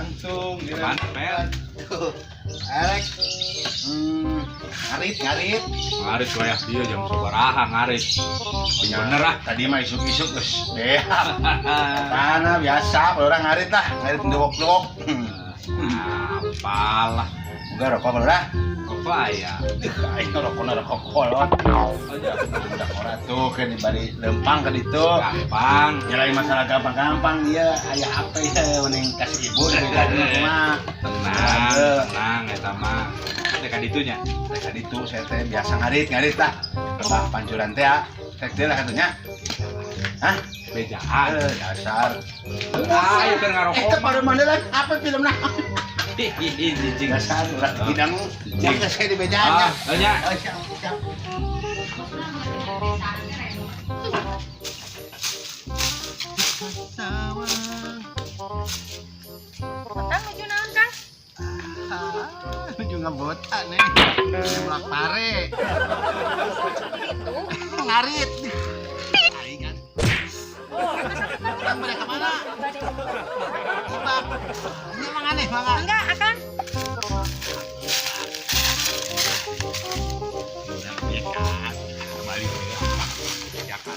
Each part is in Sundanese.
Langsung Kemana, Pel? Arek. Ngarit, ngarit. Ngarit wayah dia jam sabaraha ngarit. Bener ah. Tadi mah isuk-isuk geus beak. Tanah biasa, kalau orang ngarit lah, ngarit ndewok-ndewok. Apalah. Boga rokok kalau lah. Apa aya? Aing rokokna rokok kolot. Udah korat tuh ke di bari lempang ke ditu. Gampang. Nyalain masalah gampang-gampang dia aya apa ya mending kasih ibu dari tadi mah kumaha. Tenang, tenang eta mah. Teh ka ditu nya. Teh ka ditu saya teh biasa ngarit-ngarit lah. Lebah pancuran teh ya. Teh teh lah katanya. Hah? Bejaan. Eh, dasar. Ah, ayo keur ngarokok. Eh, baru mana lagi? Apa film nah? Hihihi, jijing. Dasar ulah hidang. Jangan saya di bejaan. Ah, nya. Oh, siap, siap. Kang nuju naon, Kang? Ah, nuju ngebotan nih. Mulak pare. Itu. Ngarit. Aing kan. Orang pada kemana? Ibak. Ini emang aneh, mangga. Enggak, Akang. Ya kan, kembali ke Jakarta.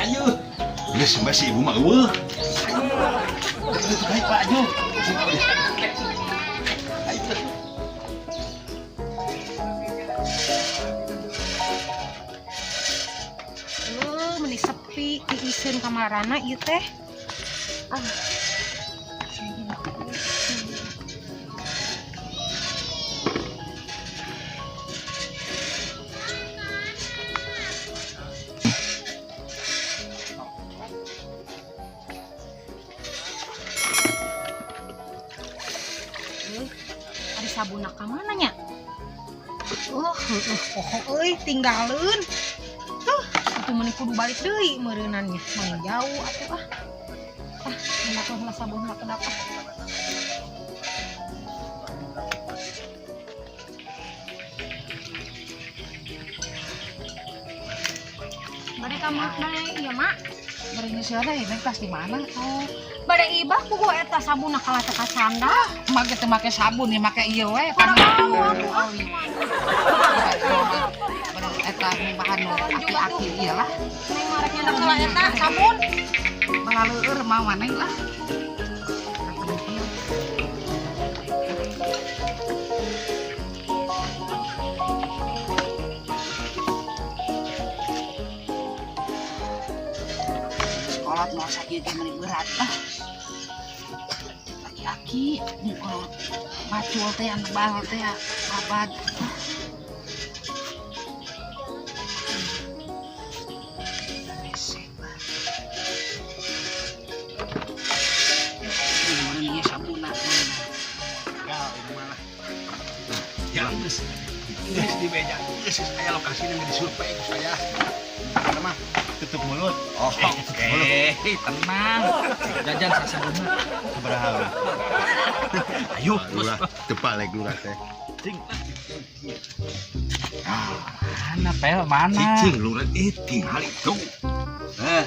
Ayo. Geus sampai si ibu mah eueuh. Baik Pak Ajo. Ayo. Meni sepi diiseun kamarana ieu teh. Ah. Ari sabunna ka mana nya? Heueuh poho euy tinggaleun. Tuh, atuh meuni kudu balik deui meureunannya. Mani jauh atuh ah. Ah, enak lah sabunna kenapa? Bade ka mak bade ieu mak. Bari nyeuseurna ieu tas di mana? Oh, bade ibah kudu eta sabunna kalah teh kacanda. Make teu make sabun ya make ieu we. Pada bau atuh ah. Bari eta bahan nu aki-aki ieu lah. Neng marek nyendak heula eta sabun. Balaleueur mah maneh lah. Sekolah mau sakit ge meni berat lah. Aki-aki kalau macul teh anu bal teh abad. Resek lah. Ini ieu sabunna. Ya, ini malah. Ya, geus. Geus di meja. Geus aya lokasi nu disurvei ku saya. Karena mah tutup mulut. Oh, oke, tenang. Jajan sasabunna. Sabaraha? Ayo, Lurah, teu palek lurah teh. Cing. Mana Pel, mana? Cicing lurah tinggal itu. Eh,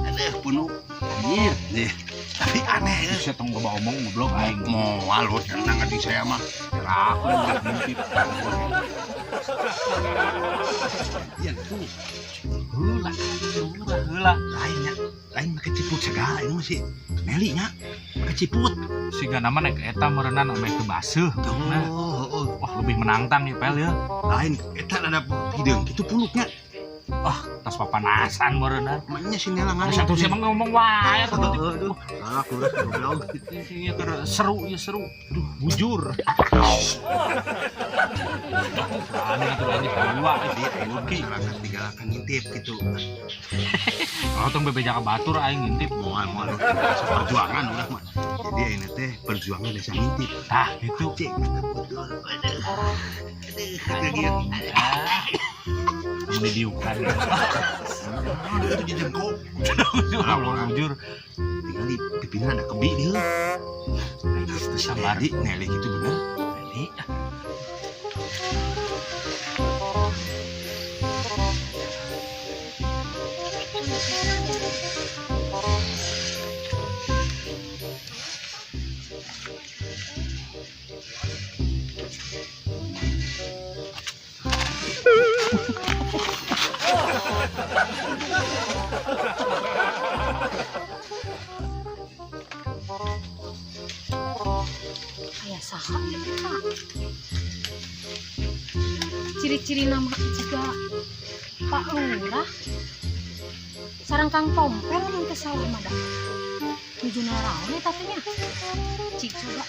aduh penuh. Anjir. Nih, tapi aneh. Bisa tong loba omong goblok aing. Moal hot tenang adik saya mah. Aku udah mimpi. Iya tuh. Heula, heula, heula. Lainnya, lain make ciput segala ini masih Meli nya. Make ciput. Siga nama naik eta meureunan ame teu baseuh. Nah, Oh, oh, wah lebih menantang ya Pel ya. lain eta ada hideung kitu puluknya. Wah, tas papanasan meureunna. Makanya si Nela ngarit. Satu siapa ngomong wae atuh. Aduh, salah lurah goblok. Iya, seru ya seru. Aduh, bujur. Berani itu aja dua. Jadi ayeuna masyarakat digalakan ngintip gitu. Kalau tong bebeja ka batur aing ngintip. Moal moal perjuangan urang mah. Jadi ayeuna teh perjuangan desa ngintip. Tah, gitu. Cek mantap betul. Aduh. Aduh, aduh, Ah. Mun didiukan. itu jejengkok. Jujur. Tinggal di pipina ada kebi dia. Itu sabar. Di Nelly gitu bener. Nelly. Aya saha ieu teh, Pak? Ciri-ciri nama juga Pak Lurah. Sareng Kang Tompel mun teu salah mah da. Nuju naraon eta teh nya? Cik coba.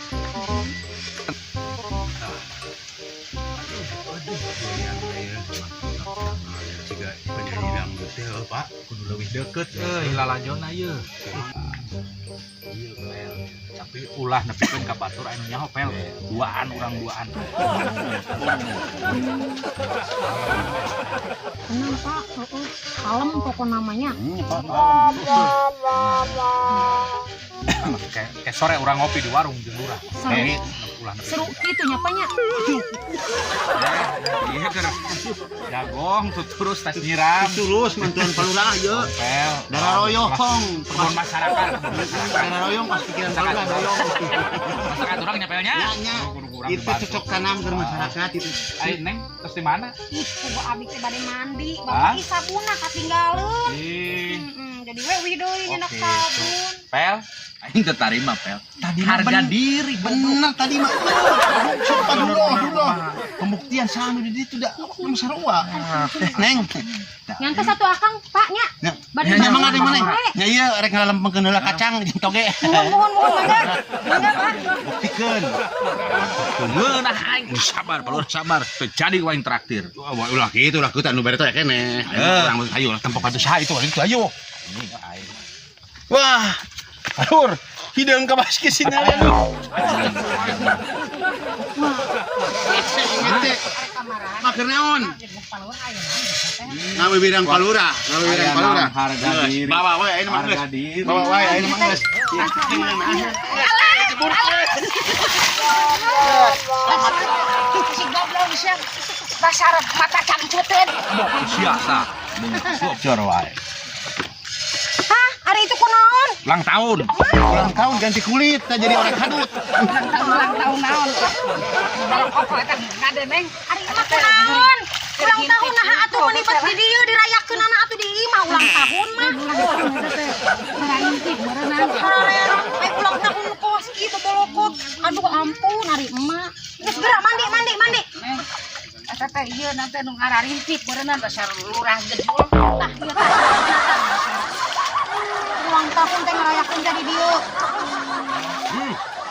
Aduh, yang aya. Jika penyanyi dangdut teh heuh, Pak. Kudu leuwih deket euy lalajona ieu. Iya, Pel. Tapi ulah nepikeun ka batur anu nyaho, Pel. Duaan urang duaan. Tenang, Pak. Heeh. Kalem pokok namanya. Pak. Kayak sore urang ngopi di warung jeung lurah. Seru. Jadi ulah nepi. Seru kitu nya, Pak nya. Iya keur jagong tuh terus tas nyiram. Terus mantuan palurah ieu. Pel. Darah royong. Kebun masyarakat, kebun masyarakat. Darah royong pas pikiran palurah doyong. Masyarakat urang nyapelnya. Nya nya. Kudu urang Itu dibantu. cocok tanam ke masyarakat itu. Ai Neng, terus di mana? Ih, kudu abi teh bade mandi. Hah? Bapak ih sabunna katinggaleun. Ih, Jadi we wih deui nyenak Oke, sabun. Pel, aing teu tarima, Pel. Tadi mah Harga diri bener tadi mah. Sumpah dulu, dulu. Pembuktian sama di ditu da belum sarua. Neng. Nyantos satu akang, Pak nya. Nya, Bade nya mangga di mana? we. Nya ieu rek ngalempengkeun heula kacang jeung toge. Muhun muhun muhun mangga. Mangga, Pak. Buktikeun. Ngeunah aing. Sabar, Palur, sabar. Teu jadi aing traktir. Wah, ulah kitu ulah kitu anu bare teh keneh. Ayo urang ayo lah tempok atuh saha itu itu ayo. Wah. Alur, hideung ka basket sinarian lu. Maker naon? Ngawibirang palura, ngawibirang palura. Harga diri. Bawa we ayeuna mah geus. Harga diri. Bawa wae ayeuna mah geus. Si goblok sia. Dasar mata cangcuteun. Sia tah. Suap jor wae. Hah, hari itu kunaon? Ulang tahun. Ulang tahun ganti kulit, nah jadi orang kadut. Ulang tahun naon? Balok eta ngade Neng. Ari mah kunaon? Ulang tahun naha atuh meuni bet di dieu dirayakeunana atuh di imah ulang tahun mah. Ai ulang tahun kos ieu bobolokot. Aduh ampun ari emak. Geus geura mandi mandi mandi. Eta teh ieu nanti nu ngararintik berenang dasar lurah gejul. Tah ieu tah. Ulang tahun teh ngarayakeun jadi dieu.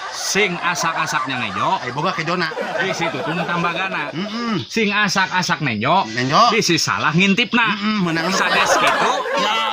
Sing asak-asaknya ngejo. Ai boga kejona. Di situ tung tambagana. Heeh. Sing asak-asak nenjo. Nenjo. Bisi salah ngintipna. Heeh, menang. Sanes kitu. Ya.